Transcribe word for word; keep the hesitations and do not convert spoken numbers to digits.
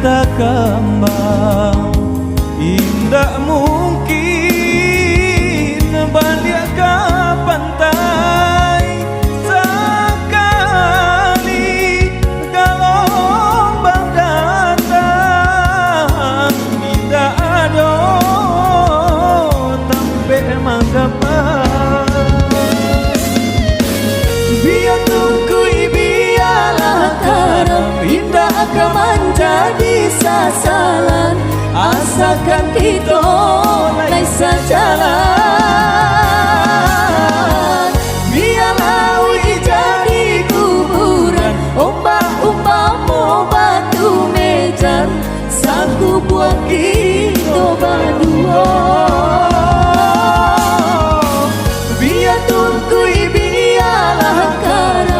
takambang. Indak mungkin baliak ka pantai, sakali galombang datang, indak ado tampek manggapai. Bia tungkui, bialah karam, indak ka manjadi sasalan, asakan kito lai sajalan.